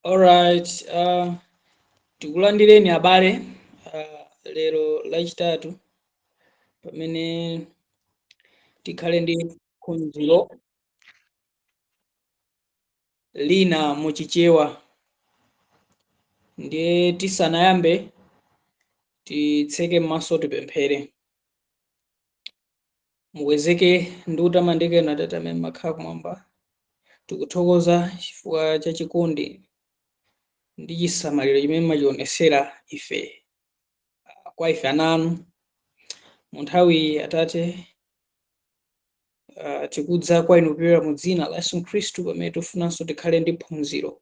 Alright, tikulandireni abale lero Lachitatu pamene tikhale ndi phunziro lina muchichewa. Ndiye tisanayambe titseke m'maso, tipemphere. Mukwezeke ndi kutamandika inu Atate amene mumakhala kumwamba. Tikuthokoza chifukwa cha chikondi ndi chisamaliro chimene mumachionesera ife, kwa ife ana anu. Mu nthawi, Atate, tikudza kwa inu kupyolera mu dzina la Yesu Khristu, pamene tifunanso tikhale ndi phunziro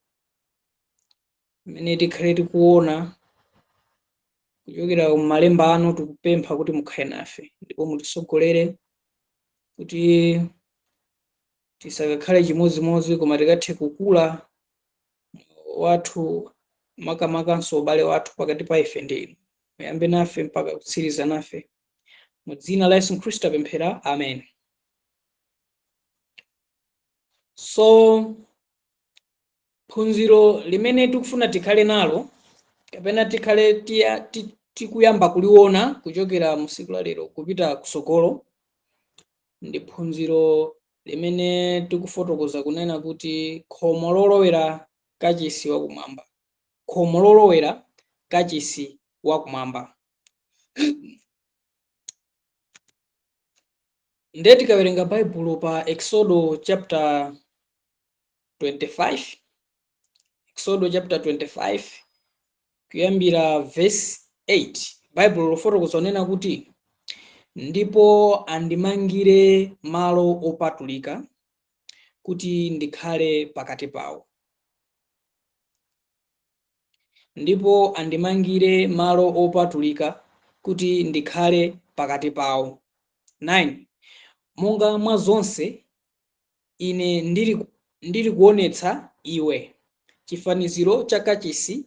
pamene tikhale tikuona kuchokera m'malemba anu. Tikupempha kuti mukhale nafe ndipo mutisogolere kuti tisakakhale chimodzimodzi, koma tikathe kukula wathu, makamakanso ubale wathu pakati pa ife ndi inu. Muyambe nafe mpaka kutsiriza nafe. Mu dzina la Yesu Khristu apemphera, amen. So phunziro limene tikufuna tikhale nalo, kapena tikhale tikuyamba kuliona kuchokera mu tsiku la lero kupita kusogolo, ndi phunziro limene tikufotokoza kunena kuti khomo lolowera kachisi wakumwamba, khomo lolowera kachisi wakumwamba. Ndiye tikawerenga Baibulo pa Exodo chapter 25, Exodo chapter 25 kuyambira verse 8, Baibulo lofotokoza kunena kuti, ndipo andimangire malo opatulika kuti ndikhale pakati pawo. Ndipo andimangire malo opatulika kuti ndikhale pakati pawo. 9 Monga mwa zonse ine ndili kuonetsa iwe, chifaniziro cha kachisi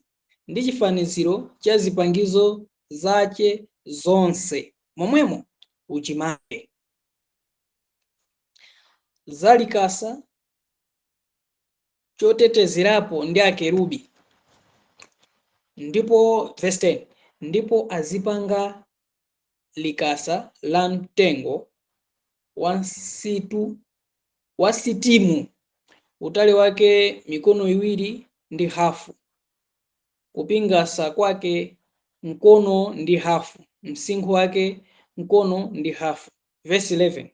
ndi chifaniziro cha zipangizo zache zonse, momwemo uchimange. Za likasa chotetezerapo ndi akerubi. Ndipo verse 10, ndipo azipanga likasa la mtengo wa sitimu, utali wake mikono 2.5, kupingasa kwake mkono ndi hafu, msinkhu wake mkono ndi hafu. Verse 11,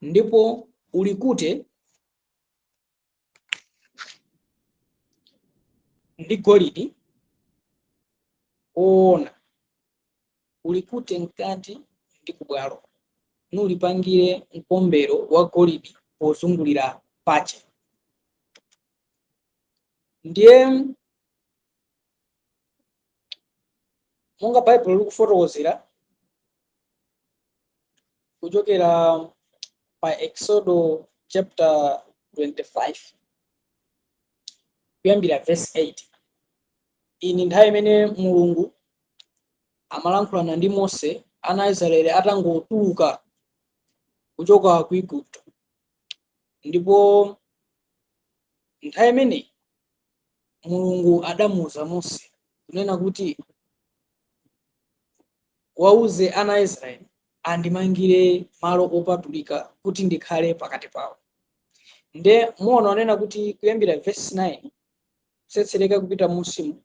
ndipo ulikute ndi golide woona, ulikute mkati ndi kubwalo, nulipangire mkombero wa golide pozungulira pache. Ndiye monga Baibulo likufotokozera kuchokera pa Exodo chapter 25 kuyambira verse 8, iyi ndi nthawi imene Mulungu amalankhulana ndi Mose ana a Israeli atangotuluka kuchoka ku Igupto. Ndipo nthawi imeneyi Mulungu adamuwuza Mose kunena kuti, wauze ana a Israeli andimangire malo opatulika kuti ndikhale pakati pawo. Nde muona onena kuti kuyambira verse 9 kutsetsereka kupita munsimu,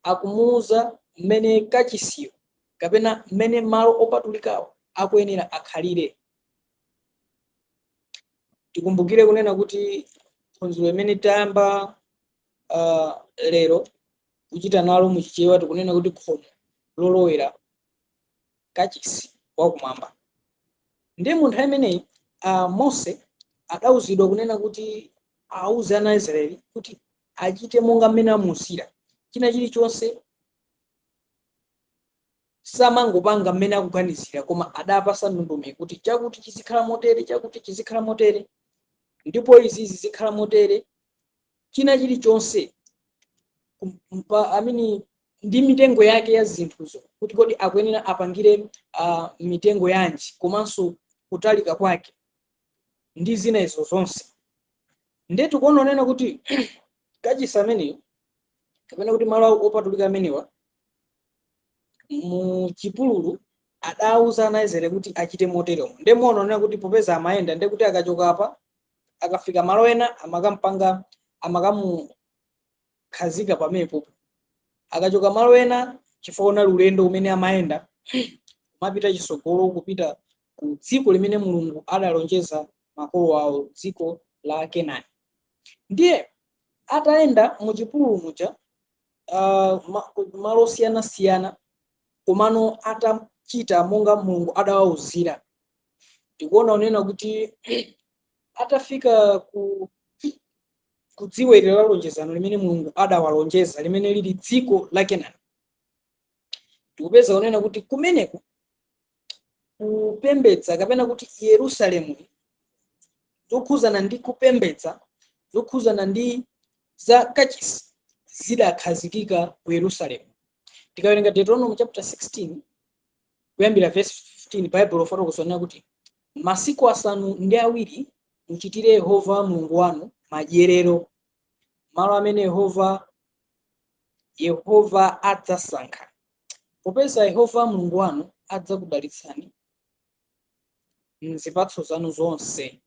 akumuwuza mmene kachisiyo kapena mmene malo opatulikawo akuyenera akhalire. Tikumbukire kunena kuti phunziro limene tayamba lero kuchita nalo muchichewa, tikunena kuti khomo lolowera kachisi wakumwamba. Ndiye mu nthawi imeneyi Mose adawuzidwa kunena kuti auze ana a Israeli kuti achite monga mmene amuwuzira. China chilichonse samangopanga mmene akuganizira, koma adapasa ndondomeko kuti chakuti chizikhala motere, chakuti chizikhala motere, ndipo izi zizikhala motere. China chilichonse I mean, ndi mitengo yake ya zinthuzo, kuti kodi akuyenera apangire mitengo yanji, komanso kutalika kwake ndi zina izo zonse. Ndiye tikuona onena kuti Kachisi ameneyo kapena kuti malo opatulika amenewa mu chipululu adauza ana Israeli kuti achite moteromo. Nde muona kuti popeza amayenda, nde kuti akachoka apa akafika malo ena amakampanga amakamukhazika pamenepo. Akachoka malo ena chifukwa unali ulendo umene amayenda kumapita chisogolo kupita ku dziko limene Mulungu adalonjeza makolo awo, dziko la Kenani. Ndiye atayenda mu chipululu muja malo osiyanasiyana, komano atachita monga Mulungu adawauzira, tikuona unena kuti atafika ku dziwe la lonjezano limene Mulungu adawalonjeza limene lili dziko la Kenani, tikupeza unena kuti kumeneko kupembedza kapena kuti Yerusalemu zokhuzana ndi kupembedza zokhuzana ndi za kachisi zidakhazikika ku Yerusalemu. Tikawerenga Deuteronomy chapter 16 kuyambira verse 15, Bible lofotokozana kuti masiku 7 muchitire Yehova Mulungu wanu madyerero, malo amene Yehova adzasankha, popeza Yehova Mulungu wanu adzakudalitsani mzipatso zanu zonse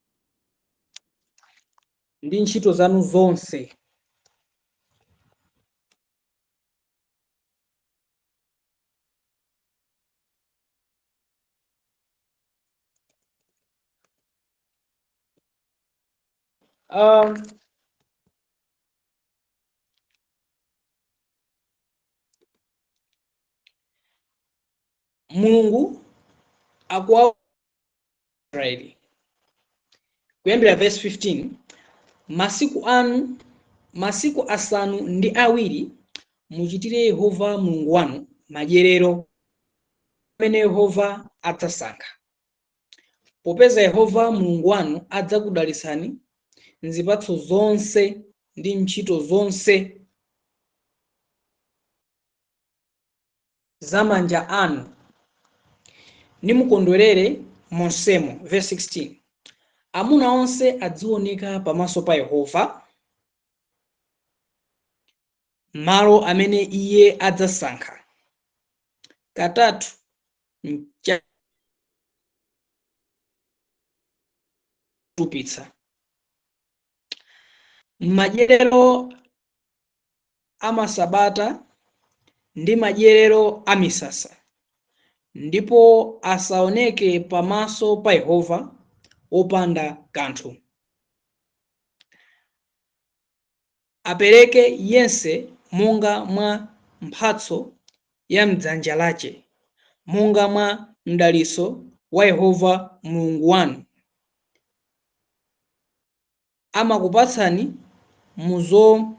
ndi ntchito zanu zonse. Mulungu akuwa Israeli kuyambira verse 15, masiku 7 muchitire Yehova Mulungu wanu madyerero amene Yehova adzasankha, popeza Yehova Mulungu wanu adzakudalitsani mzipatso zonse ndi ntchito zonse za manja anu, nimukondwerere monsemo. Verse 16, amuna onse adzioneka pamaso pa Yehova malo amene iye adzasankha katatu mchatupitsa madyerero amasabata ndi madyerero amisasa, ndipo asaoneke pamaso pa Yehova wopanda kanthu. Apereke yense monga mwa mphatso ya mdzanja lache, monga mwa mdaliso wa Yehova Mulungu wanu amakupatsani muzo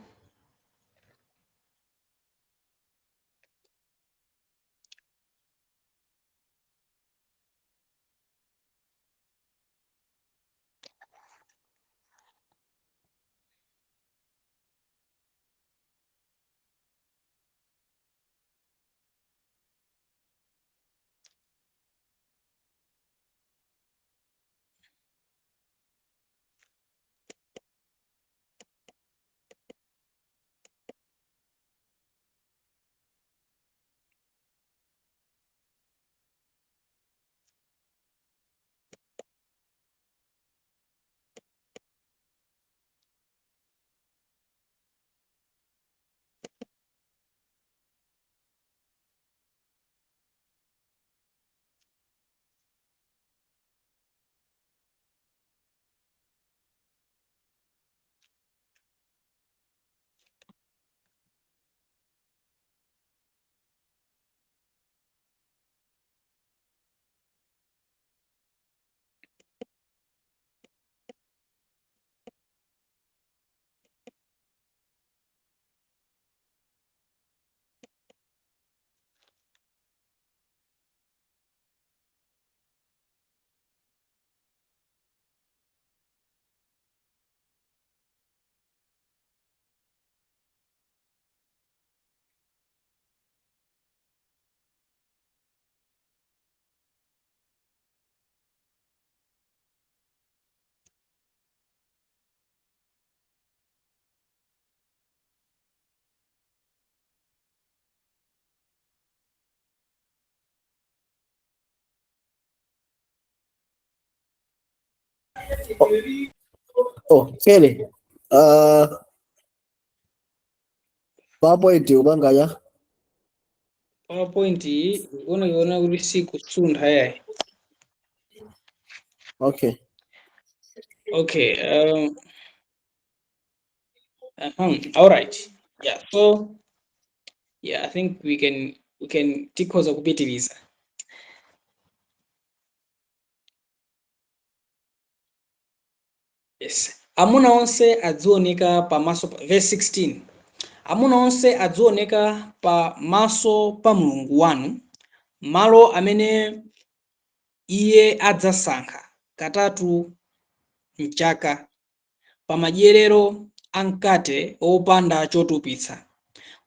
Oh, Kele. PowerPoint upanganya. PowerPoint iyi ikuoneka kuti sikusuntha yayi. Okay. Okay. All right. Yeah. So yeah, I think we can tikhoza kupitiriza. Yes. Amuna onse adzioneka pamaso verse 16. Amuna onse adzioneka pamaso pa Mulungu wanu, malo amene iye adzasankha katatu mchaka, pamadyerero a mkate wopanda chotupitsa,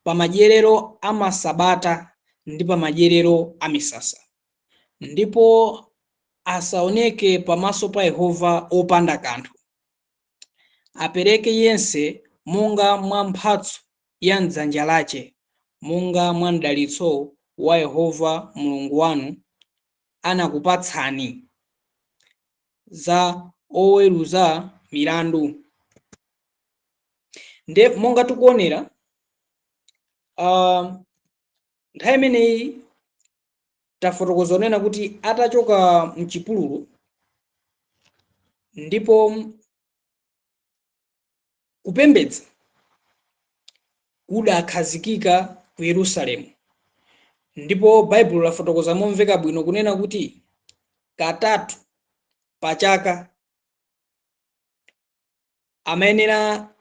pamadyerero a masabata ndi pamadyerero a misasa, ndipo asaoneke pamaso pa Yehova opanda kanthu. Apereke yense monga mwa mphatso ya m'dzanja lache, monga mwa mdalitso wa Yehova Mulungu wanu anakupatsani. Za oweruza milandu. Nde monga tikuonera, nthawi imeneyi tafotokoza onena kuti atachoka mchipululu ndipo kupembedza kudakhazikika ku Yerusalemu, ndipo Baibulo lafotokoza momveka bwino kunena kuti katatu pa chaka amayenera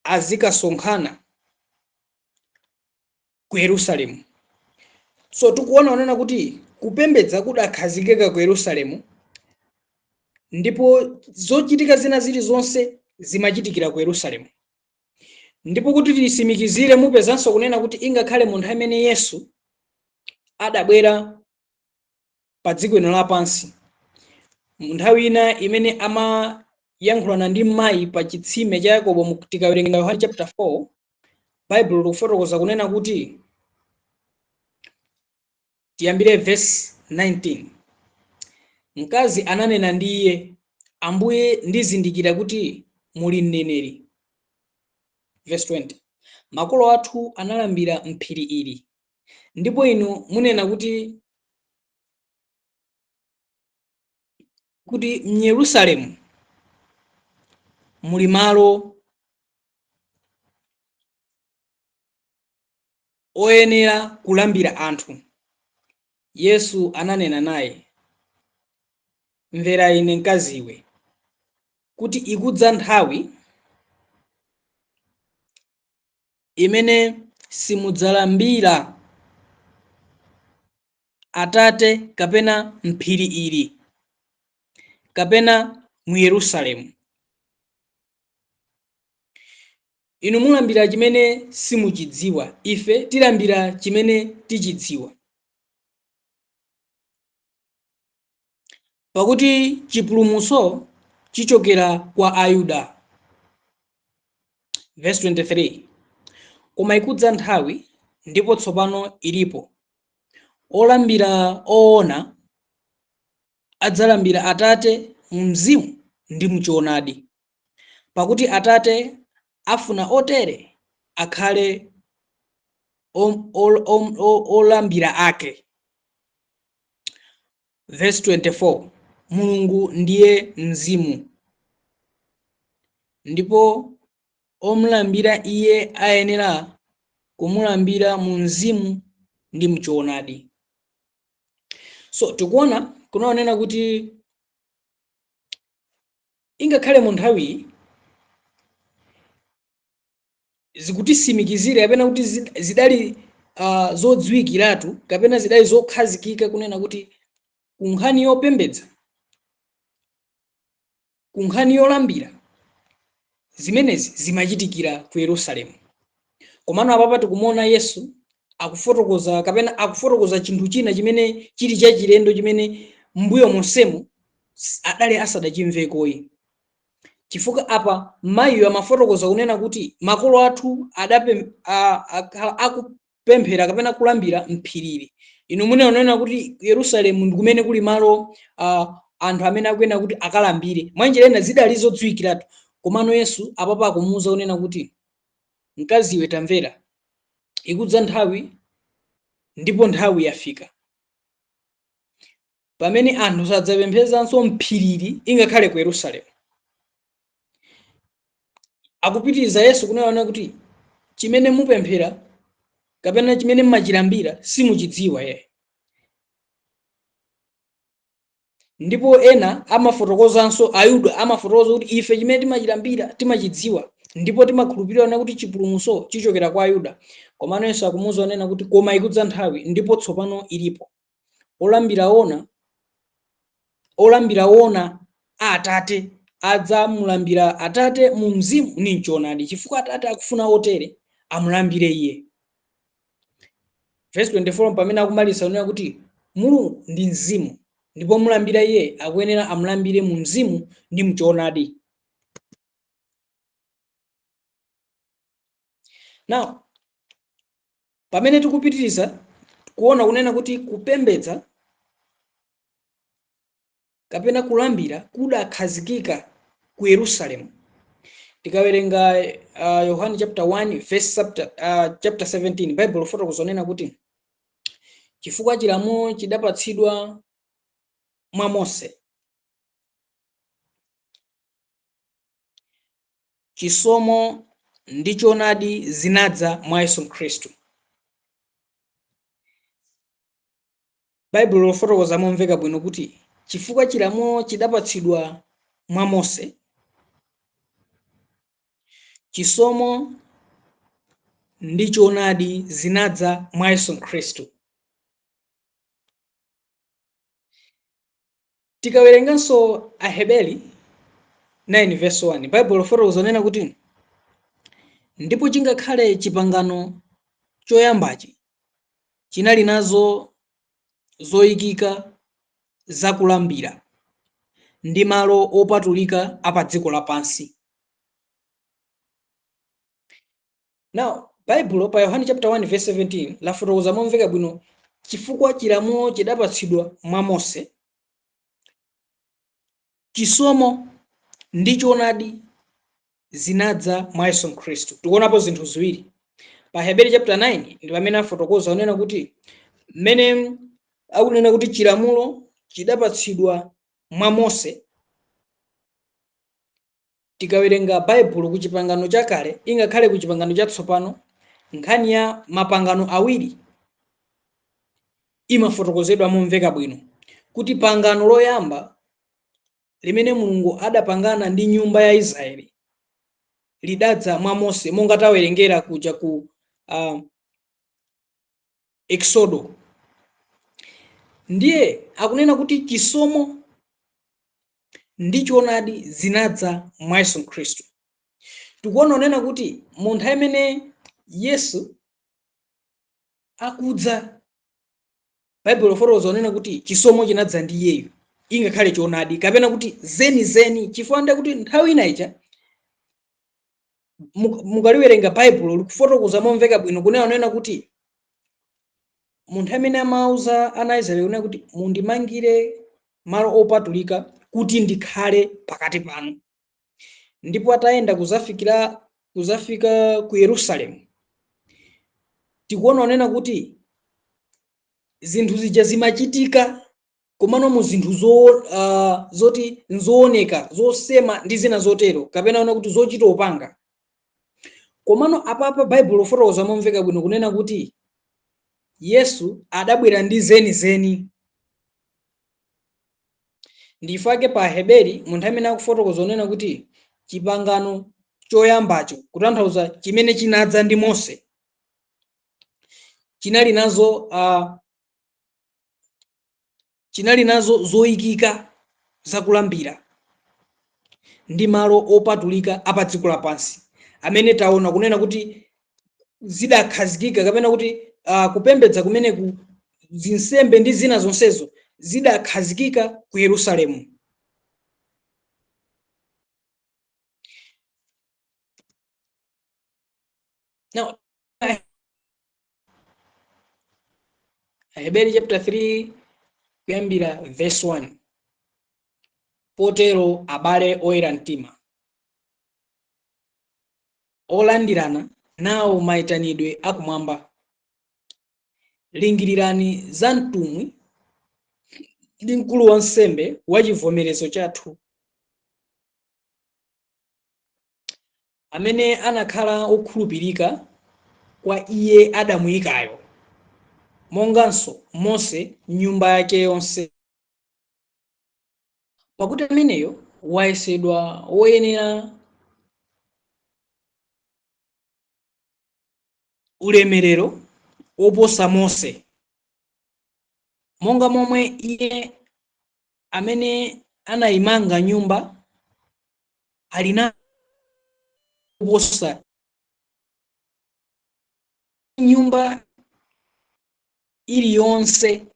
azikasonkhana ku Yerusalemu. So tikuona onena kuti kupembedza kudakhazikika ku Yerusalemu, ndipo zochitika zina zilizonse zimachitikira ku Yerusalemu. Ndipo kuti tisimikizire, mupezanso kunena kuti ingakhale mu nthawi imene Yesu adabwera pa dziko lino lapansi, mu nthawi ina imene amayankhulana ndi mayi pa chitsime cha Yakobo, tikawerenga Yohane chapter 4, Baibulo likufotokoza kunena kuti, tiyambire verse 19: Mkazi ananena ndi iye, "Ambuye, ndizindikira kuti muli mneneri." Verse 20: Makolo athu analambira mphiri ili, ndipo inu munena kuti m'Yerusalemu muli malo oyenera kulambira anthu. Yesu ananena naye, "Mvera ine, mkaziwe, kuti ikudza nthawi imene simudzalambira Atate kapena mphiri ili kapena mu Yerusalemu. Inu mulambira chimene simuchidziwa, ife tilambira chimene tichidziwa, pakuti chipulumutso chichokera kwa Ayuda." Verse 23: Koma ikudza nthawi, ndipo tsopano ilipo, olambira oona adzalambira Atate mu mzimu ndi muchoonadi, pakuti Atate afuna otere akhale olambira ake. Verse 24: Mulungu ndiye mzimu, ndipo omulambira iye ayenera kumulambira mu mzimu ndi mchoonadi. So tikuona kunaonena kuti ingakhale mu nthawiyi zikutisimikizira kapena kuti zidali zodziwikiratu kapena zidali zokhazikika kunena kuti ku nkhani yopembedza, ku nkhani yolambira, zimenezi zimachitikira ku Yerusalemu. Komano apapa tikumuona Yesu akufotokoza kapena akufotokoza chinthu china chimene chili chachilendo, chimene mbuyo monsemu adali asadachimvekoyi, chifukwa apa mayiyo amafotokoza kunena kuti makolo athu akhala akupemphera kapena kulambira mphiriri, inu munena kuti Yerusalemu ndi kumene kuli malo. anthu amene akuyenera kuti akalambire. Mwanjira ina zidali zodziwikiratu. Komano Yesu apapa akumuwuza kunena kuti, mkaziwe tamvera, ikudza nthawi ndipo nthawi yafika pamene anthu sadzapembedzanso m'phirili ingakhale ku Yerusalemu. Akupitiriza Yesu kunena kuti chimene mupemphera kapena chimene mmachilambira simuchidziwa ye. Ndipo ena amafotokozanso, Ayuda amafotokoza kuti ife chimene timachilambira timachidziwa ndipo timakhulupirira kuti chipulumutso chichokera kwa Ayuda. Komano Yesu akumuwuza kunena kuti koma ikudza nthawi ndipo tsopano ilipo, olambira wona a Atate adzamulambira Atate mu mzimu ndi mchoonadi, chifukwa Atate akufuna otere amulambire iye. Verse 24 pamene akumalisa kunena kuti Mulungu ndi mzimu ndipo mulambira iye akuyenera amulambire mu mzimu ndi mchoonadi. Now pamene tikupitiriza kuona kunena kuti kupembedza kapena kulambira kudakhazikika ku Yerusalemu, tikawerenga Yohane chapter 1 verse chapter 17, Bible lifotokoza kunena kuti chifukwa chilamulo chidapatsidwa mwa Mose, chisomo ndi choonadi zinadza mwa Yesu Khristu. Baibulo lofotokoza momveka bwino kuti chifukwa chilamulo chidapatsidwa mwa Mose, chisomo ndi choonadi zinadza mwa Yesu Khristu. Tikawerenganso Aheberi 9 verse 1, Baibulo lofotokoza kunena kuti ndipo chingakhale chipangano choyambachi chinali nazo zoyikika zakulambira ndi malo opatulika a pa dziko lapansi. Now Baibulo pa Yohane chapter 1 verse 17 lafotokoza momveka bwino chifukwa chilamulo chidapatsidwa mwa Mose, chisomo ndi choonadi zinadza mwa Yesu Khristu. Tikuonapo zinthu ziwiri. Pa Heberi chapter 9 ndi pamene afotokoza kunena kuti mmene akunena kuti chilamulo chidapatsidwa mwa Mose, tikawerenga Baibulo ku chipangano chakale ingakhale ku chipangano chatsopano, nkhani ya mapangano awiri imafotokozedwa momveka bwino kuti pangano loyamba limene Mulungu adapangana ndi nyumba ya Israeli lidadza mwa Mose, monga tawerengera kuja ku Exodo. Ndiye akunena kuti chisomo ndi choonadi zinadza mwa Yesu Khristu. Tikuona kunena kuti mu nthawi imene Yesu akudza, Baibulo lifotokoza kunena kuti chisomo chinadza ndi iyeyo ingakhale choonadi kapena kuti zenizeni, chifukwa ndiye kuti nthawi ina ija mukaliwerenga Baibulo likufotokoza momveka bwino kunena kuti munthu amene amauza ana a Israeli kunena kuti mundimangire malo opatulika kuti ndikhale pakati panu, ndipo atayenda kuzafika ku Yerusalemu, tikuona kunena kuti zinthu zija zimachitika komano mu zinthu zoti nzooneka, zosema ndi zina zotero, kapena kunena kuti zochita opanga. Komano apapa Baibulo lofotokoza momveka bwino kunena kuti Yesu adabwera ndi zenizeni. Ndifake pa Heberi munthu amene akufotokoza kunena kuti chipangano choyambacho, kutanthauza chimene chinadza ndi Mose, chinali nazo zoyikika zakulambira ndi malo opatulika a pa dziko lapansi, amene taona kunena kuti zidakhazikika kapena kuti kupembedza kumeneku, zinsembe ndi zina zonsezo zidakhazikika ku Yerusalemu. Now, Aheberi chapter 3 kuyambira verse 1. Potero abale oyera mtima, olandirana nawo mayitanidwe akumwamba, lingirirani za mtumwi ndi mkulu wa nsembe wa chivomerezo chathu, amene anakhala wokhulupirika kwa iye adamuyikayo, monganso Mose nyumba yake yonse. Pakuti ameneyo wayesedwa woyenera ulemerero woposa Mose, monga momwe iye amene anayimanga nyumba ali nawo kuposa nyumba iliyonse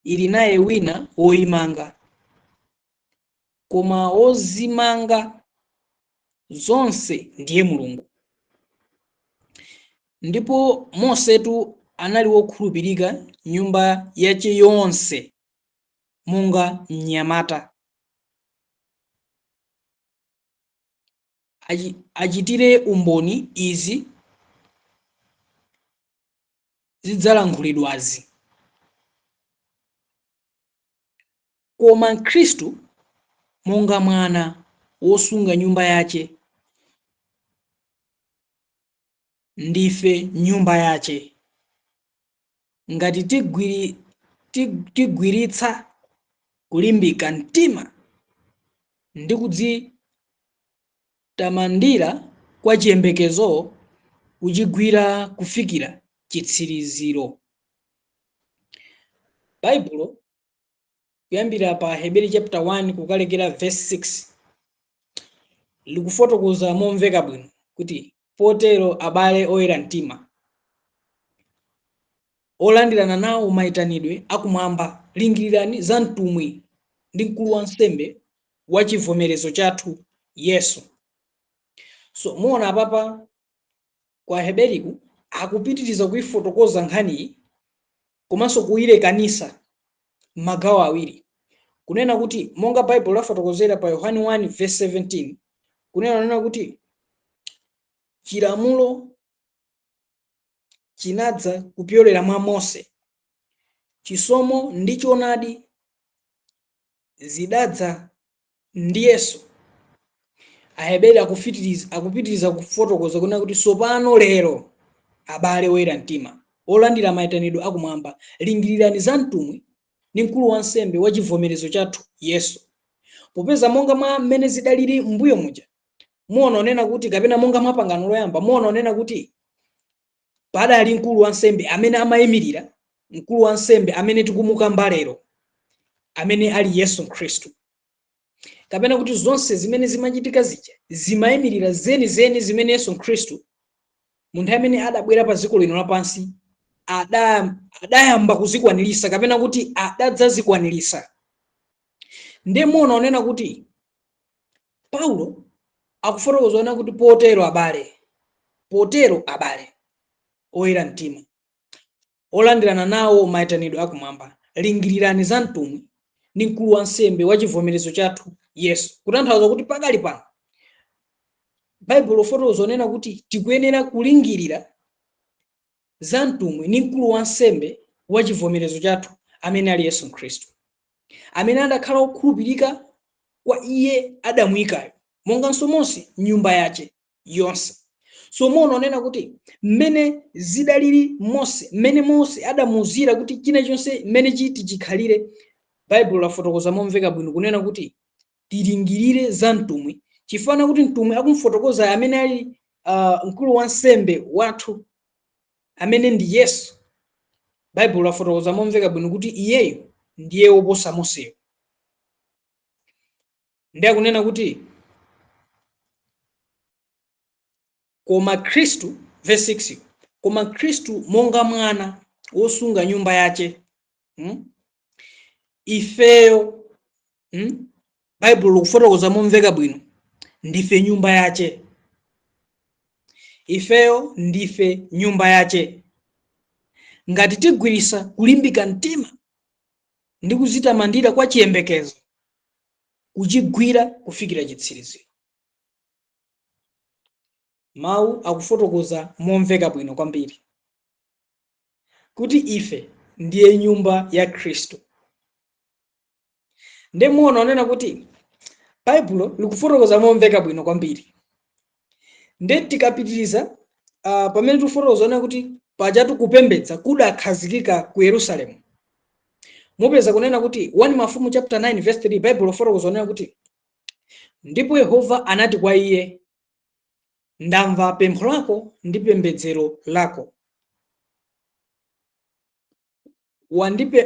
ili naye wina woyimanga, koma wozimanga zonse ndiye Mulungu. Ndipo Mosetu anali wokhulupirika nyumba yache yonse monga mnyamata, achitire umboni izi zidzalankhulidwazi. Koma Khristu monga mwana wosunga nyumba yache, ndife nyumba yache, ngati tigwiritsa kulimbika mtima ndi kudzitamandira kwa chiyembekezo kuchigwira kufikira chitsiriziro. Baibulo kuyambira pa Heberi chapter 1 kukalekera verse 6 likufotokoza momveka bwino kuti potero abale oyera mtima, olandirana nawo mayitanidwe akumwamba, lingirirani za mtumwi ndi mkulu wa nsembe wa chivomerezo chathu Yesu. So muona apapa kwa Heberiku akupitiriza kuifotokoza nkhaniyi komanso kuyilekanisa magawo awiri, kunena kuti monga Bible lafotokozera pa Yohane 1 verse 17, kunena kuti chilamulo chinadza kupyolera mwa Mose, chisomo ndi choonadi zidadza ndi Yesu. Aheberi akupitiriza kufotokoza kunena kuti sopano lero abale oyera mtima, olandira mayitanidwe akumwamba, lingirirani za mtumwi ndi mkulu wa nsembe wa chivomerezo chathu Yesu. Popeza monga mwa mmene zidalili mbuyo muja, muona onena kuti, kapena monga mwa pangano loyamba, muona onena kuti padali mkulu wa nsembe amene amayimirira mkulu wa nsembe amene tikumukamba lero, amene ali Yesu Khristu. Kapena kuti zonse zimene zimachitika zija zimayimirira zenizeni zimene Yesu Khristu, munthu amene adabwera pa dziko lino lapansi, adayamba kuzikwanirisa, kapena kuti adadzazikwanirisa. Ndiye muona onena kuti Paulo akufotokoza onena kuti potero abale oyera mtima, olandirana nawo mayitanidwe akumwamba, lingirirani za mtumwi ndi mkulu wa nsembe wa chivomerezo chathu Yesu. Kutanthauza kuti pakali pano Baibulo fotokoza onena kuti tikuyenera kulingirira za mtumwi ndi mkulu wa nsembe wa chivomerezo chathu amene ali Yesu Khristu, amene adakhala wokhulupirika kwa iye adamuyikayo, monganso Mose nyumba yache yonse. So muona onena kuti mmene zidalili Mose, mmene Mose adamuuzira kuti china chonse mmene chiti chikhalire, Baibulo lafotokoza momveka bwino kunena kuti tilingirire za mtumwi, chifana kuti mtumwi akumfotokoza amene ali mkulu wa nsembe wathu amene ndi Yesu. Baibulo lafotokoza momveka bwino kuti iyeyo ndiye woposa Moseyo. Ndiye akunena kuti koma Khristu, verse 6, koma Khristu monga mwana wosunga nyumba yache, ifeyo, Baibulo likufotokoza momveka bwino, ndife nyumba yache. Ifeyo ndife nyumba yache, ngati tigwirisa kulimbika mtima ndi kuzitamandira kwa chiyembekezo Kuchigwira kufikira chitsiriziro. Mawu akufotokoza momveka bwino kwambiri kuti ife ndiye nyumba ya Khristu. Nde muona onena kuti Baibulo likufotokoza momveka bwino kwambiri. Nde tikapitiriza, pamene tikufotokoza onena kuti pajatu kupembedza kudakhazikika ku Yerusalemu, mupeza kunena kuti 1 Mafumu chapter 9 verse 3, Baibulo fotokoza onena kuti ndipo Yehova anati kwa iye, ndamva pempho lako ndi pembedzero lako,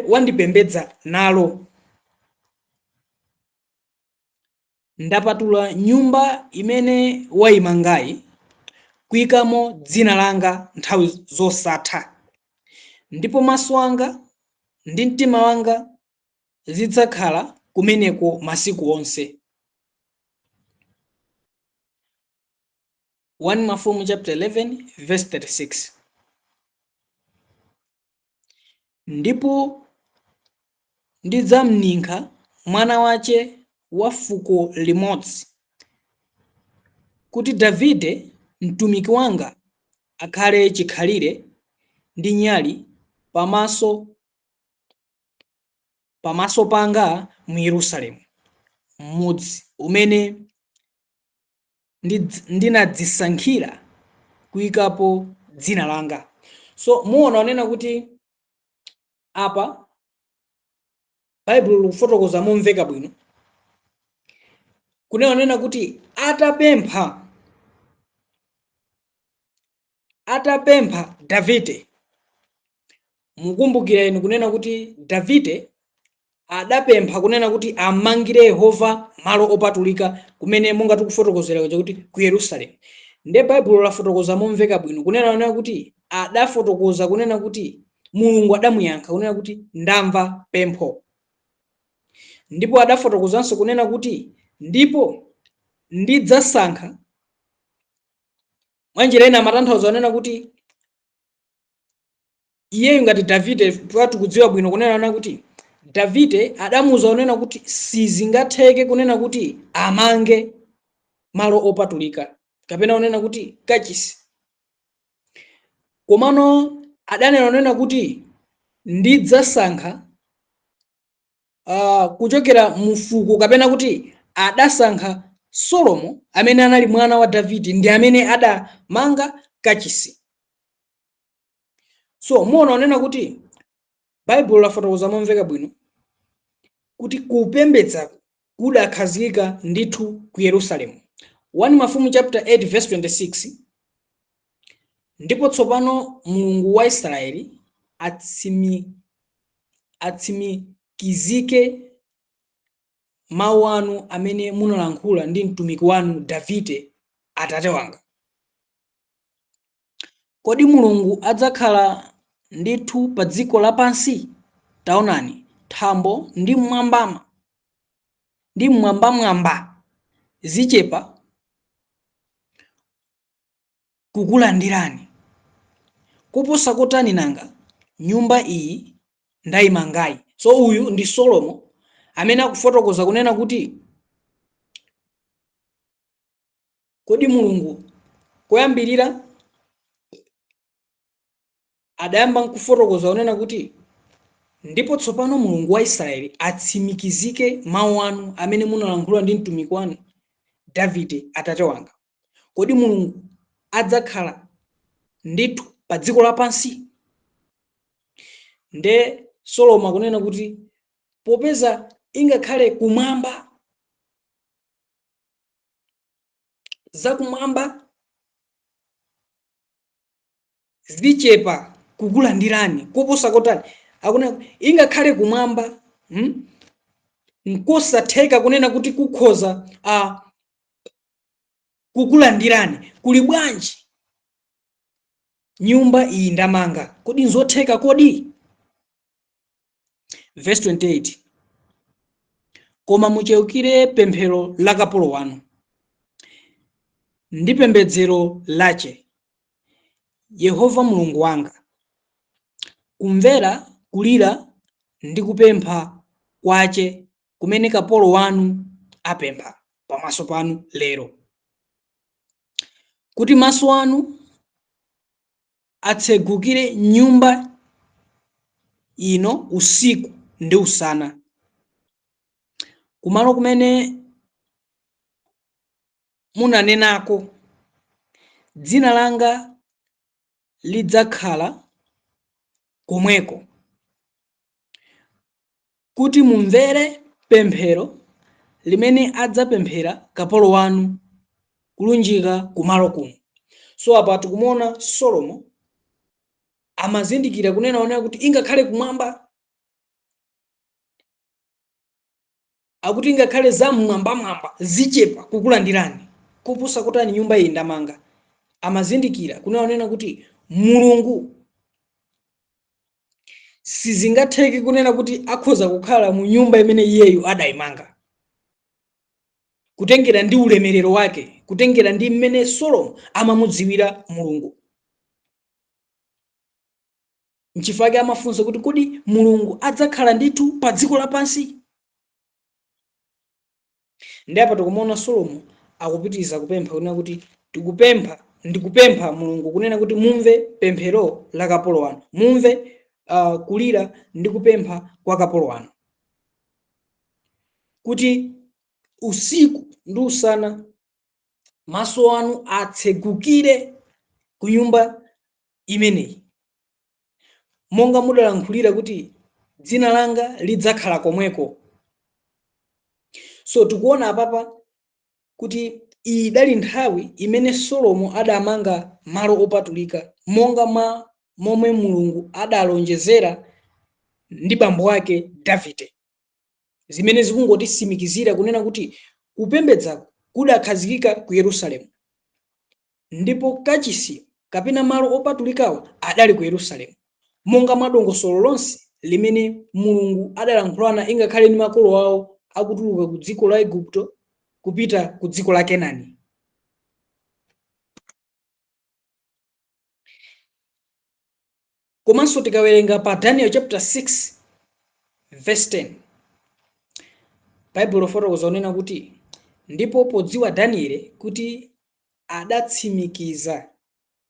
wandipembedza nalo. Ndapatula nyumba imene wayimangayi kuyikamo dzina langa nthawi zosatha, ndipo maso anga ndi mtima wanga zidzakhala kumeneko masiku onse. 1 Mafumu chapter 11 verse 36. Ndipo ndidzamninkha mwana wace wa fuko limodzi, kuti Davide mtumiki wanga akhale chikhalire ndi nyali pamaso panga mu Yerusalemu, mudzi umene ndinadzisankhira kuyikapo dzina langa. So muona onena kuti apa Baibulo likufotokoza momveka bwino kunena kuti atapempha Davide, mukumbukira inu kunena kuti Davide adapempha kunena kuti amangire Yehova malo opatulika, kumene monga tikufotokozera kuja kuti ku Yerusalemu. Nde Baibulo lafotokoza momveka bwino kunena kuti adafotokoza kunena kuti Mulungu adamuyankha kunena kuti ndamva pempho. Ndipo adafotokozanso kunena kuti ndipo ndidzasankha. Mwanjira ina amatanthauza kunena kuti iyeyu ngati Davide, tikudziwa bwino kunena kuti Davide adamuuza kunena kuti sizingatheke kunena kuti amange malo opatulika kapena kunena kuti kachisi, komano adanena kunena kuti ndidzasankha kuchokera mufuko, kapena kuti adasankha Solomo amene anali mwana wa Davide ndi amene adamanga kachisi. So muona onena kuti Baibulo lafotokoza momveka bwino kuti kupembedza kudakhazikika ndithu ku Yerusalemu. 1 Mafumu chapter 8 verse 26, ndipo tsopano Mulungu wa Israeli atsimikizike mawu anu amene munalankhula ndi mtumiki wanu Davide atate wanga. Kodi Mulungu adzakhala ndithu pa dziko lapansi? Taonani, thambo ndi mmwambamwamba zichepa kukulandirani, koposa kotani nanga nyumba iyi ndayimangayi. So uyu ndi Solomo amene akufotokoza kunena kuti kodi Mulungu koyambirira adayamba nkufotokoza kunena kuti ndipo tsopano Mulungu wa Israeli atsimikizike mawu anu amene munalankhula ndi mtumiki wanu Davide atate wanga. Kodi Mulungu adzakhala ndithu pa dziko lapansi? Nde Solomo akunena kuti popeza ingakhale kumwamba, zakumwamba zichepa kukulandirani, koposa kotani? Akunena ingakhale kumwamba, nkosatheka kunena kuti kukhoza kukulandirani, kuli bwanji nyumba iyi ndamanga, kodi nzotheka kodi? Verse 28, koma mucheukire pemphero la kapolo wanu ndi pembedzero lache, Yehova Mulungu wanga, kumvera kulira ndi kupempha kwache kumene kapolo wanu apempha pamaso panu lero, kuti maso anu atsegukire nyumba ino usiku ndi usana, kumalo kumene munanenako, dzina langa lidzakhala komweko, kuti mumvere pemphero limene adzapemphera kapolo wanu kulunjika kumalo kuno. So apa tikumuona Solomo amazindikira kunena onena kuti ingakhale kumwamba, akuti ingakhale za mmwambamwamba zichepa kukulandirani, kupusa kutani nyumba iyi ndamanga. Amazindikira kunena onena kuti Mulungu sizingatheke kunena kuti akhoza kukhala mu nyumba imene iyeyu adayimanga, kutengera ndi ulemerero wake, kutengera ndi mmene Solomo amamudziwira Mulungu. Nchifukwa amafunsa kuti kodi Mulungu adzakhala ndithu pa dziko lapansi? Ndi apa tikumuona Solomo akupitiriza kupempha kunena kuti tikupempha, ndikupempha Mulungu kunena kuti mumve pemphero la kapolo wanu, mumve kulira ndi kupempha kwa kapolo wanu, kuti usiku ndi usana maso anu atsegukire ku nyumba imeneyi, monga mudalankhulira kuti dzina langa lidzakhala komweko. So tikuona apapa kuti iyi idali nthawi imene Solomo adamanga malo opatulika monga mwa momwe Mulungu adalonjezera ndi bambo ake Davide, zimene zikungotisimikizira kunena kuti kupembedza kudakhazikika ku Yerusalemu, ndipo kachisi kapena malo opatulikawo adali ku Yerusalemu, monga mwa dongosolo lonse limene Mulungu adalankhulana ingakhale ndi makolo awo akutuluka ku dziko la Igupto kupita ku dziko la Kenani. Komanso tikawerenga pa Daniel chapter 6 verse 10, Baibulo fotokoza kunena kuti ndipo podziwa Daniel kuti adatsimikiza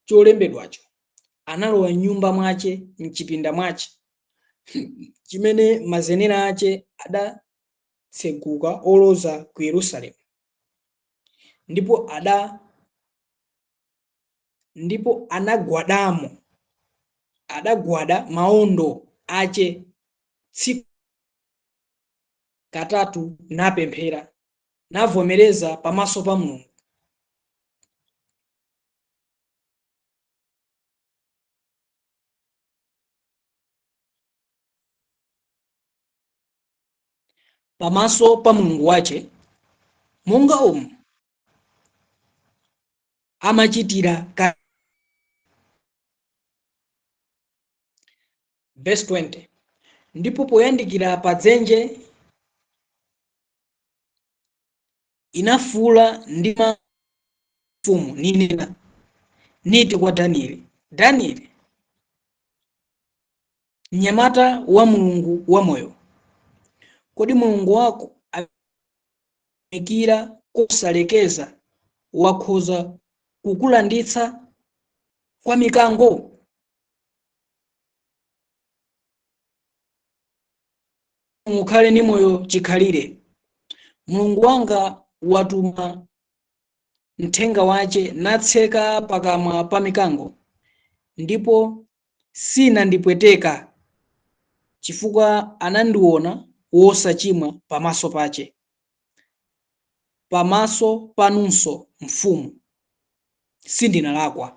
cholembedwacho, analowa m'nyumba mwache mchipinda mwache chimene mazenera ache adatseguka oloza ku Yerusalemu, ndipo anagwadamo, adagwada maondo ache tsiku katatu, napemphera, navomereza pamaso pa Mulungu. Pamaso pa Mulungu wache, monga umu amachitira ka. Verse 20, ndipo poyandikira pa dzenje inafuula ndi mfumu ninena, niti kwa Danieli, Danieli, mnyamata wa Mulungu wamoyo, kodi Mulungu wako amikira kosalekeza wakhoza kukulanditsa kwa mikango? Mukhale ndi moyo chikhalire. Mulungu wanga watuma mthenga wache natseka pakamwa pa mikango, ndipo sinandipweteka, chifukwa anandiona wosachimwa pamaso pache, pamaso panunso mfumu sindinalakwa.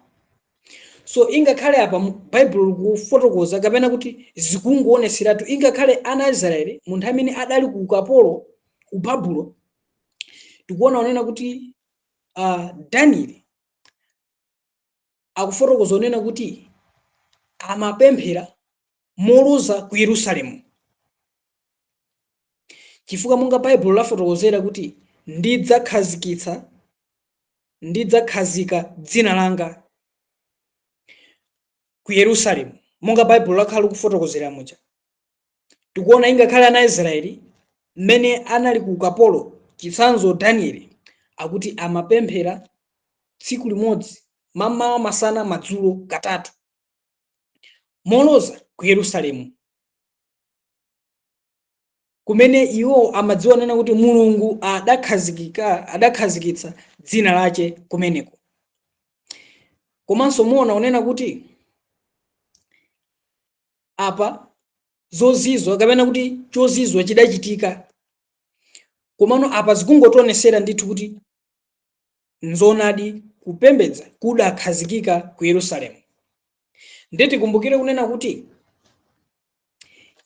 So ingakhale apa Baibulo likufotokoza kapena kuti zikungoonetseratu, ingakhale ana a Israeli mu nthawi imene adali ku ukapolo ku Babulo, tikuona onena kuti Daniel akufotokoza onena kuti amapemphera moloza ku Yerusalemu, chifukwa monga Baibulo lafotokozera kuti ndidzakhazika dzina langa ku Yerusalemu, monga Baibulo lakhala likufotokozera muja. Tikuona ingakhale ana a Israeli mmene anali ku ukapolo Chitsanzo, Danieli akuti amapemphera tsiku limodzi, mamawa, masana, madzulo, katatu, moloza ku Yerusalemu, kumene iwo amadziwa nena kuti Mulungu adakhazikitsa dzina lache kumeneko. Komanso muona unena kuti apa zozizwa kapena kuti chozizwa chidachitika, komano apa zikungotionesera ndithu kuti nzoonadi kupembedza kudakhazikika ku Yerusalemu. Ndiye tikumbukire kunena kuti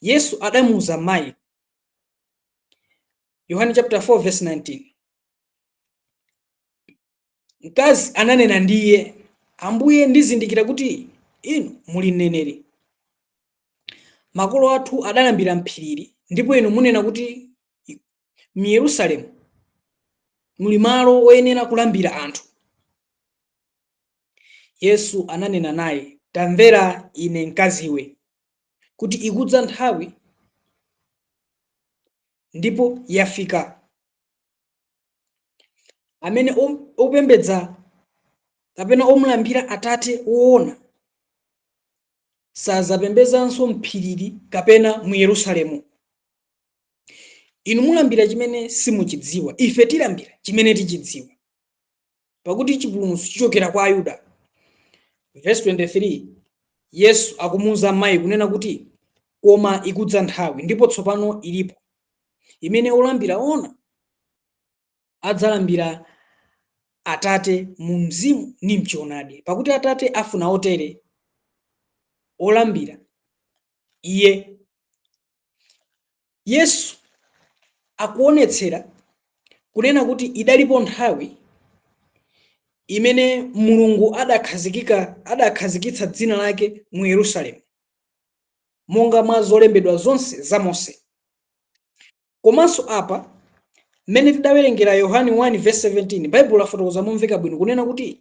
Yesu adamuuza mayi, Yohane chapter 4 verse 19, mkazi ananena ndi iye, "Ambuye, ndizindikira kuti inu muli mneneri. Makolo athu adalambira m'phirili, ndipo inu munena kuti mu Yerusalemu muli malo oyenera kulambira anthu." Yesu ananena naye, "Tamvera ine, mkaziwe, kuti ikudza nthawi ndipo yafika amene opembedza kapena omulambira Atate woona sazapembedzanso m'phirili kapena mu Yerusalemu. Inu mulambira chimene simuchidziwa, ife tilambira chimene tichidziwa, pakuti chipulumutso chichokera kwa Ayuda." Verse 23, Yesu akumuwuza mayi kunena kuti, "Koma ikudza nthawi, ndipo tsopano ilipo, imene olambira ona adzalambira Atate mu mzimu ndi mchoonadi, pakuti Atate afuna otere olambira iye." Yesu akuonetsera kunena kuti idalipo nthawi imene Mulungu adakhazikitsa dzina lake mu Yerusalemu monga mwa zolembedwa zonse za Mose. Komanso apa mmene tidawerengera Yohane 1 verse 17, Baibulo lafotokoza momveka bwino kunena kuti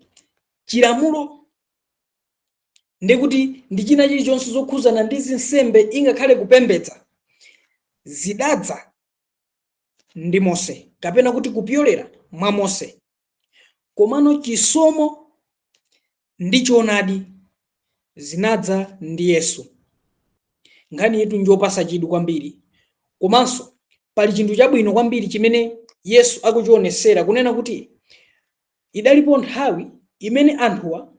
chilamulo, ndikuti ndi china chilichonse zokhuzana ndi zinsembe, ingakhale kupembedza, zidadza ndi Mose kapena kuti kupyolera mwa Mose, komano chisomo ndi choonadi zinadza ndi Yesu. Nkhani yetu njopasa chidwi kwambiri, komanso pali chinthu chabwino kwambiri chimene Yesu akuchionesera kunena kuti idalipo nthawi imene anthuwa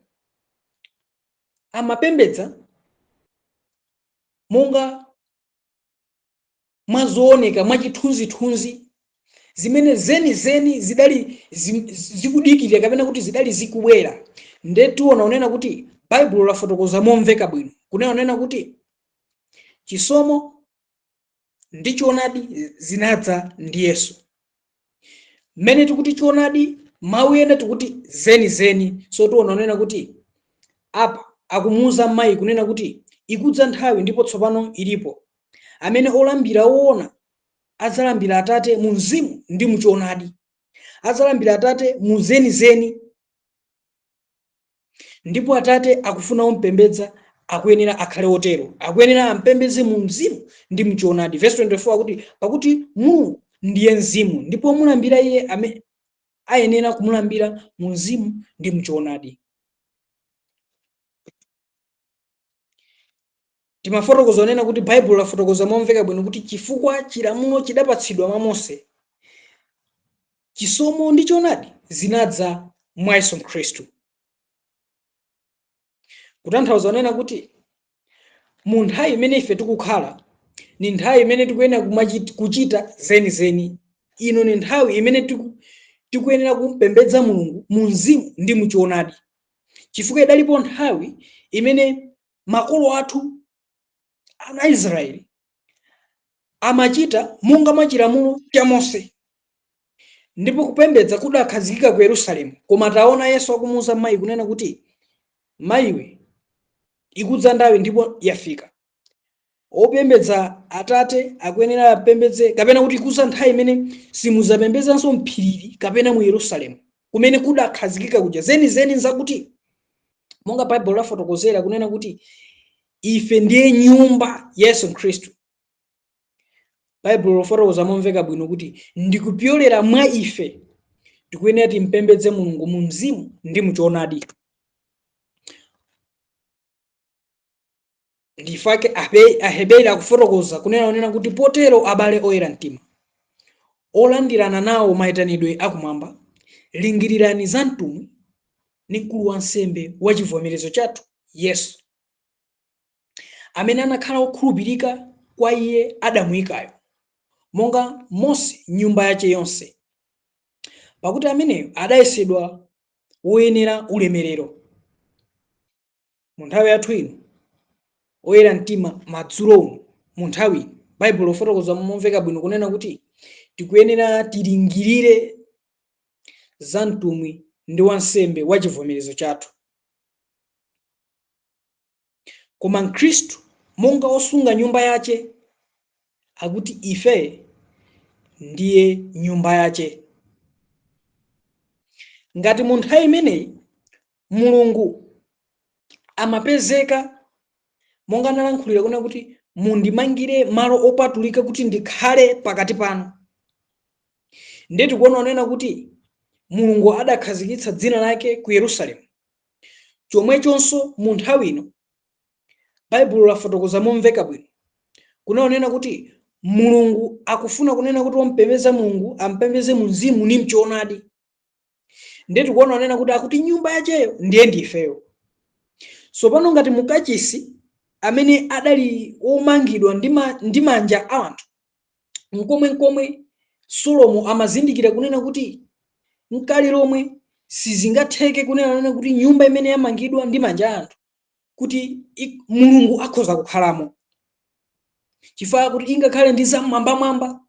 amapembedza monga mwazooneka, mwachithunzithunzi, zimene zenizeni zidali zikudikirira kapena kuti zidali zikubwera. Nde tiona unena kuti Baibulo lafotokoza momveka bwino kunena unena kuti chisomo ndi choonadi zinadza ndi Yesu. Mmene tikuti choonadi, mawu ena tikuti zenizeni. So tiona unena kuti apa akumuuza mayi kunena kuti ikudza nthawi, ndipo tsopano ilipo, amene olambira woona adzalambira Atate mu mzimu ndi muchoonadi, adzalambira Atate mu zenizeni, ndipo Atate akufuna ompembedza akuyenera akhale otero, akuyenera ampembedze mu mzimu ndi mchoonadi. Verse 24 akuti, "Pakuti Mulungu ndiye mzimu, ndipo omulambira iye ayenera kumulambira mu mzimu ndi mchoonadi." Timafotokoza onena kuti Baibulo lafotokoza momveka bwino kuti chifukwa chilamulo chidapatsidwa mwa Mose, chisomo ndi choonadi zinadza mwa Yesu Khristu. Kutanthauza onena kuti mu nthawi imene ife tikukhala ni nthawi imene tikuyenera kuchita zenizeni. Ino ni nthawi imene tikuyenera kumpembedza Mulungu mu mzimu ndi muchoonadi, chifukwa idalipo nthawi imene makolo athu ana Israeli amachita monga mwa chilamulo cha Mose, ndipo kupembedza kudakhazikika ku Yerusalemu. Koma taona Yesu akumuwuza mayi kunena kuti, "Mayiwe, ikudza nthawi ndipo yafika, opembedza Atate akuyenera apembedze, kapena kuti ikudza nthawi imene simudzapembedzanso m'phirili kapena mu Yerusalemu kumene kudakhazikika kuja." Zenizeni nzakuti monga Baibulo lafotokozera kunena kuti ife ndiye nyumba ya Yesu Khristu. Baibulo lofotokoza momveka bwino kuti ndikupyolera mwa ife tikuyenera timpembedze Mulungu mu mzimu ndi muchoonadi. Ndifake Aheberi akufotokoza kunena kuti potero abale oyera mtima, olandirana nawo mayitanidwe akumwamba, lingirirani za mtumwi ndi mkulu wa nsembe wa chivomerezo chathu Yesu, amene anakhala wokhulupirika kwa iye adamuyikayo, monga Mose nyumba yache yonse. Pakuti ameneyo adayesedwa woyenera ulemerero. Mu nthawi yathu ino, oyera mtima madzulo uno, mu nthawi ino, Baibulo lofotokoza momveka bwino kunena kuti tikuyenera tilingirire za mtumwi ndi wansembe wa chivomerezo chathu. Koma Mkhristu monga osunga nyumba yache, akuti ife ndiye nyumba yache. Ngati mu nthawi imeneyi Mulungu amapezeka monga analankhulira kunena kuti mundimangire malo opatulika kuti ndikhale pakati panu, ndiye tikuona kunena kuti Mulungu adakhazikitsa dzina lake ku Yerusalemu. Chomwechonso mu nthawi ino Baibulo lafotokoza momveka bwino kunena kuti Mulungu akufuna kunena kuti wompembedza Mulungu ampembedze mu mzimu ndi mchoonadi. Ndiye tikuona kunena kuti akuti nyumba yacheyo ndiye ndifeyo. Tsopano ngati mukachisi amene adali womangidwa ndi manja a anthu, nkomwenkomwe Solomo amazindikira kunena kuti nkale lomwe sizingatheke kunena kuti nyumba imene yamangidwa ndi manja a anthu kuti Mulungu akhoza kukhalamo, chifukwa kuti ingakhale ndi zamwambamwamba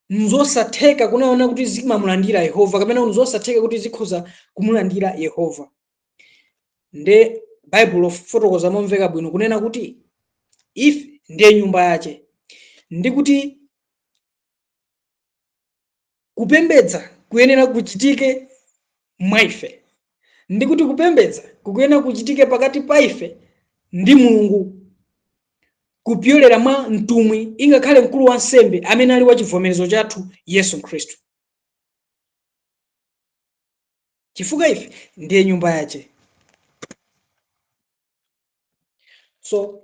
nzosatheka kunena kuti zimamulandira Yehova, kapena nzosatheka kuti zikhoza kumulandira Yehova. Nde Baibulo lofotokoza momveka bwino kunena kuti ife ndiye nyumba yache, ndi kuti kupembedza kuyenera kuchitike mwa ife, ndi kuti kupembedza kukuyenera kuchitike pakati pa ife ndi Mulungu kupyolera mwa mtumwi ingakhale mkulu wa nsembe amene ali wa chivomerezo chathu Yesu Khristu, chifukwa ife ndiye nyumba yache. So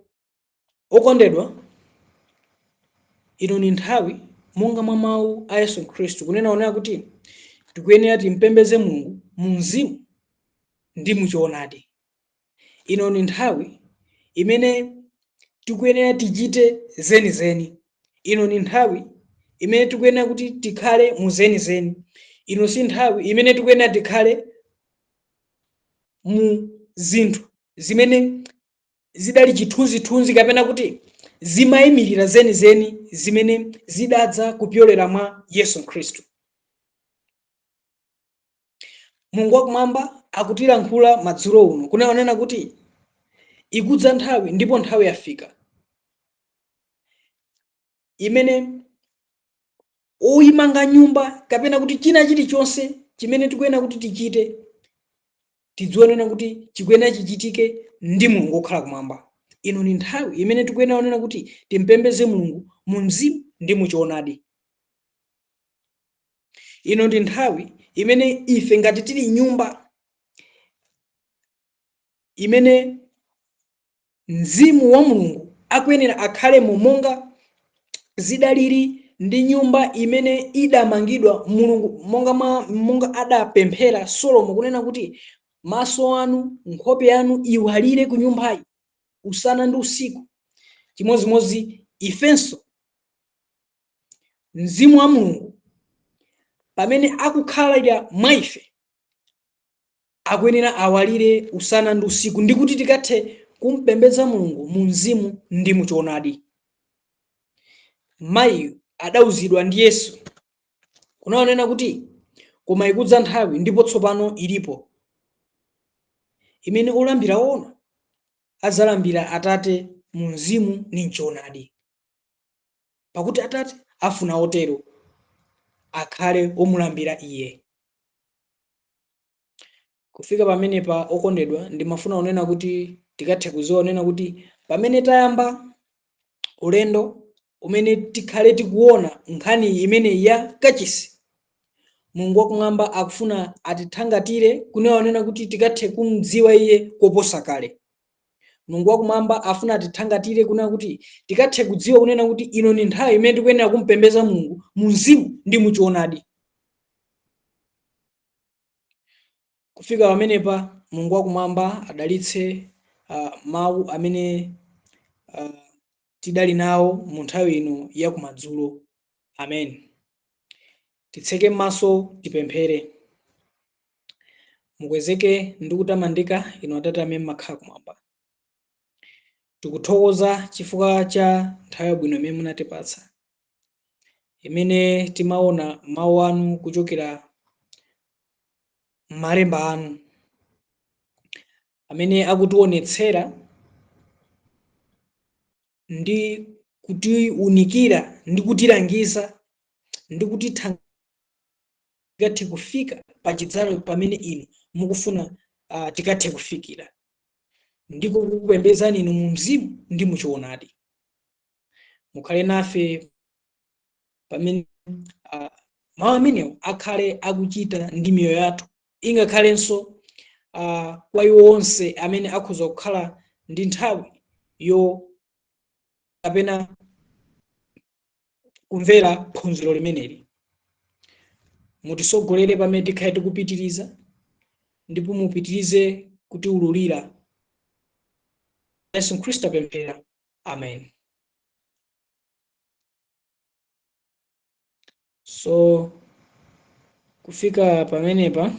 okondedwa, ino ni nthawi monga mwa mawu a Yesu Khristu kunena kuti tikuyenera timpembedze Mulungu mu mzimu ndi muchoonadi. Ino ni nthawi imene tikuyenera tichite zenizeni. Ino ni nthawi imene tikuyenera kuti tikhale mu zenizeni. Ino si nthawi imene tikuyenera tikhale mu zinthu zimene zidali chithunzithunzi kapena kuti zimayimirira zenizeni zimene zidadza kupyolera mwa Yesu Khristu. Mulungu wakumwamba akutilankhula madzulo uno kunena kuti ikudza nthawi ndipo nthawi yafika imene oyimanga nyumba kapena kuti china chilichonse chimene tikuyenera kuti tichite tidziwe kuti chikuyenera chichitike ndi Mulungu wokhala kumwamba. Ino ni nthawi imene tikuyenera kunena kuti timpembedze Mulungu mu mzimu ndi muchoonadi. Ino ndi nthawi imene ife ngati tili nyumba imene mzimu wa Mulungu akuyenera akhalemo monga zidalili ndi nyumba imene idamangidwa Mulungu monga adapemphera Solomo kunena kuti maso anu nkhope yanu iwalire ku nyumbayi usana ndi usiku. Chimodzimodzi ifenso mzimu wa Mulungu pamene akukhalira mwa ife akuyenera awalire usana ndi usiku, ndi kuti tikathe kumpembedza Mulungu mu mzimu ndi muchoonadi. Mayiyu adauzidwa ndi Yesu kunanena kuti koma ikudza nthawi ndipo tsopano ilipo imene olambira ona adzalambira Atate mu mzimu ndi mchoonadi, pakuti Atate afuna otero akhale omulambira iye. Kufika pamenepa okondedwa, ndimafuna kunena kuti tikathe kuziwa kunena kuti pamene tayamba ulendo umene tikhale tikuona nkhani imene ya kachisi, Mulungu wakumwamba akufuna atithangatire kunena kuti tikathe kumdziwa iye koposa kale. Mulungu wakumwamba afuna atithangatire kunena kuti tikathe kudziwa kunena kuti ino ni nthawi imene tikuyenera kumpembedza Mulungu mu mzimu ndi muchoonadi. Kufika pamenepa, Mulungu wakumwamba adalitse mawu amene tidali nawo mu nthawi ino ya kumadzulo. Amen. Titseke m'maso, tipemphere. Mukwezeke ndi kutamandika inu Atate amene mmakhala kumwamba. Tikuthokoza chifukwa cha nthawi yabwino imene munatipatsa, imene timaona mawu anu kuchokera m'malemba anu amene akutionetsera ndi kutiunikira ndi kutilangiza ndi kutithangathe kufika pachidzalo pamene inu mukufuna tikathe kufikira, ndiko kukupembedzani inu mu mzimu ndi muchoonadi. Mukhale nafe pamene mawu amenewo akhale akuchita ndi miyoyo yathu, ingakhalenso kwa iwo onse amene akhoza kukhala ndi nthawi yo kapena kumvera phunziro limeneli. Mutisogolere pamene tikhale tikupitiriza, ndipo mupitirize kutiwululira. Yesu Khristu apemphera, amen. So kufika pamenepa,